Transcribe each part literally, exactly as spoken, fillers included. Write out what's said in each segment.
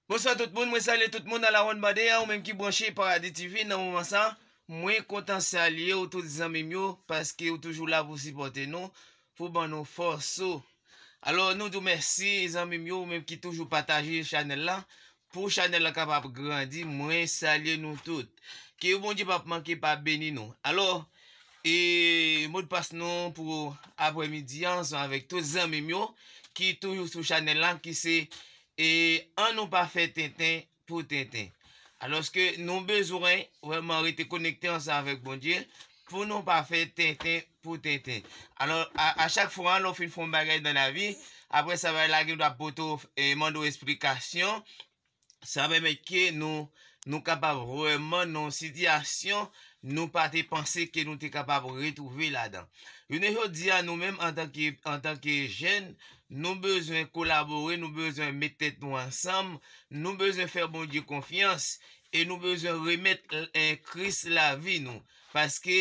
Bonswa tout moun, mwen salye tout moun a la wonn bande a, ou menm ki branche Paradis T V nan moman sa. Mwen kontan salye w tout zanmi m yo, paske ou toujou la pou sipòte nou, pou ban nou fòs ou. Alò, nou di w mèsi zanmi m yo, ou menm ki toujou pataje chanèl la, pou chanèl la kapab grandi, mwen salye nou tout. Ke Bondye p ap manke pa beni nou. Alò, e modpas nou pou aprèmidi a, ansanm avèk tout zanmi m yo, ki toujou sou chanèl la, ki se, e, ann nou pa fè tenten pou tenten. Alòske nou bezwen vrèman rete konekte ansanm avèk Bondye, pou nou pa fè tenten pou tenten. Alò, a, a chak fwa, lè w fin fè yon bagay nan lavi, apre sa, bagay la gen dwa pote w, e, mande w esplikasyon, sa pèmèt ke nou, nou kapab vrèman nan yon sitiyasyon nou pa te panse ke nou te kapab retwouve ladan. Jounen jodi a, nou menm antanke, antanke jèn, nou bezwen kolabore, nou bezwen met tèt nou ansanm, nou bezwen fè Bondye konfyans, e nou bezwen remèt, e, Kris lavi nou. Paske,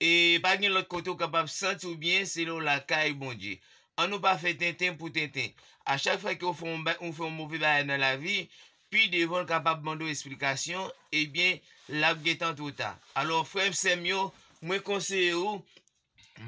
e, pa gen lòt kote ou kapab santi w byen, se lè w lakay Bondye. Ann nou pa fè tenten pou tenten. A chak fwa ke w fè yon ba-, ou fè yon move bagay nan lavi, pi devan l kapab mande w esplikasyon, ebyen, l ap gentan twò ta. Alò, frè m, sè m yo, mwen konseye w,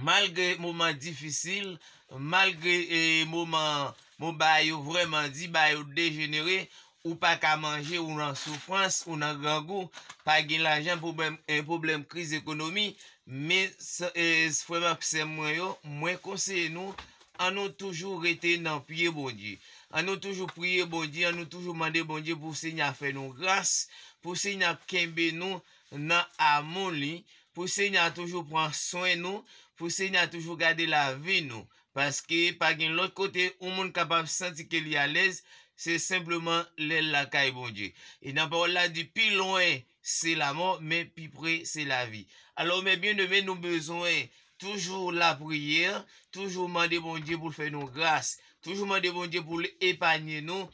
malgre moman difisil, malgre, e, moman, mo bagay yo vrèman di, bagay yo dejenere, ou pa ka manje, ou nan soufrans, ou nan grangou, pa gen lajan, pwoblèm, e, pwoblèm kriz ekonomi, men, s-, e, frè m ak sè mwen yo, mwen konseye nou, ann nou toujou rete nan pye Bondye. Ann nou toujou priye Bondye, ann nou toujou mande Bondye pou Senyè a fè nou gras, pou Senyè a kenbe nou nan amou li, pou Senyè a toujou pran swen nou, pou Senyè a toujou gade lavi nou. Paske pa gen lòt kote yon moun kapab santi ke li alèz, se senpleman lè l lakay Bondye. E nan pawòl la di, pi lwen se lamò, men pi pre se lavi. Alò, mes bien-aimés, nou bezwen toujou lapriyè, toujou mande Bondye pou l fè nou gras, toujou mande Bondye pou l epanye nou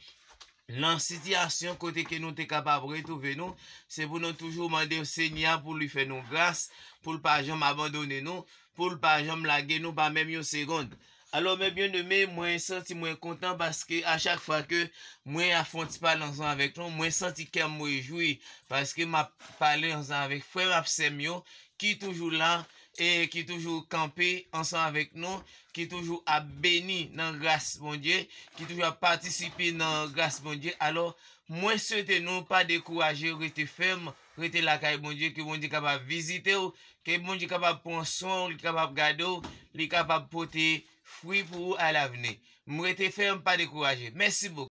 nan sitiyasyon kote ke nou te kapab retwouve nou. Se pou nou toujou mande Senyè a pou li fè nou gras, pou l pa janm abandone nou, pou l pa janm lage nou, pa menm yon segonn. Alò, mes bien-aimés, mwen santi mwen kontan paske a chak fwa ke mwen ap fè yon ti pale ansanm avèk nou, mwen santi kè m rejwi paske m ap pale ansanm avèk frè m ak sè m yo ki toujou la e ki toujou kanpe ansanm avèk nou, ki toujou ap beni nan gras Bondye, ki toujou ap patisipe nan gras Bondye. Alò, mwen swete nou pa dekouraje, rete fèm, rete lakay Bondye, ke Bondye kapab vizite w, ke Bondye kapab pran swen w, li kapab gade w, li kapab pote fwi pou ou alavni. M rete fèm, pa dekouraje. Mèsi bokou.